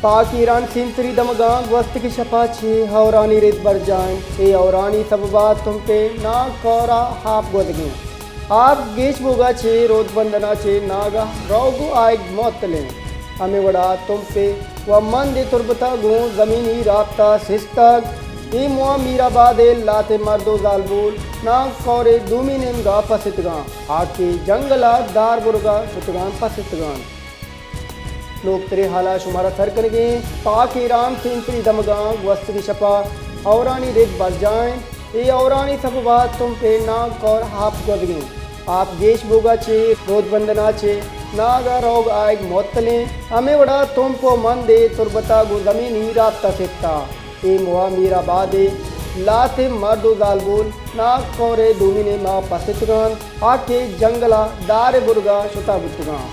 پاک ایران سیمسری دمگاں گوستگیں شپا چہ ہورانی رد برجاہ انت۔ اے ہورانی سببا تمپ ء ناگ کور ء آپ گوزگیں۔ آپ گیش بوگا چہ رودبندنا چہ ناگ ء روگ ء آیگ معطل انت۔ ہمے وڑا تمپ ء و مند ء تربتا گوں زمینی رابطہ سستگ۔ اے ماہ میر آباد ء لہتیں مرد و زالبول ناگ کور ء دومی نیمگا پستگاں، آ کہ جنگل ء دار برگا شتگاں پستگاں۔ نوکتریں حالا شمارا سر کنگیں۔ پاک ایران سیمسری دمگاں گوستگیں شپا ہورانی رد برجاہ انت۔ اے ہورانی سببا تمپ ء ناگ کور آپ گوزگیں۔ آپ گیش بوگا چہ رودبندنا چہ ناگ ء روگ آیگ معطلیں۔ ہمے وڑا تمپ و مند ء تربتا گوں زمینی رابطہ ستا۔ اے ماہ میر آباد ء لہتیں مرد و زالبول ناگ کور ء دومی نیما پستگاں، آ کہ جنگل ء دار ء برگا شتا بوتگاں۔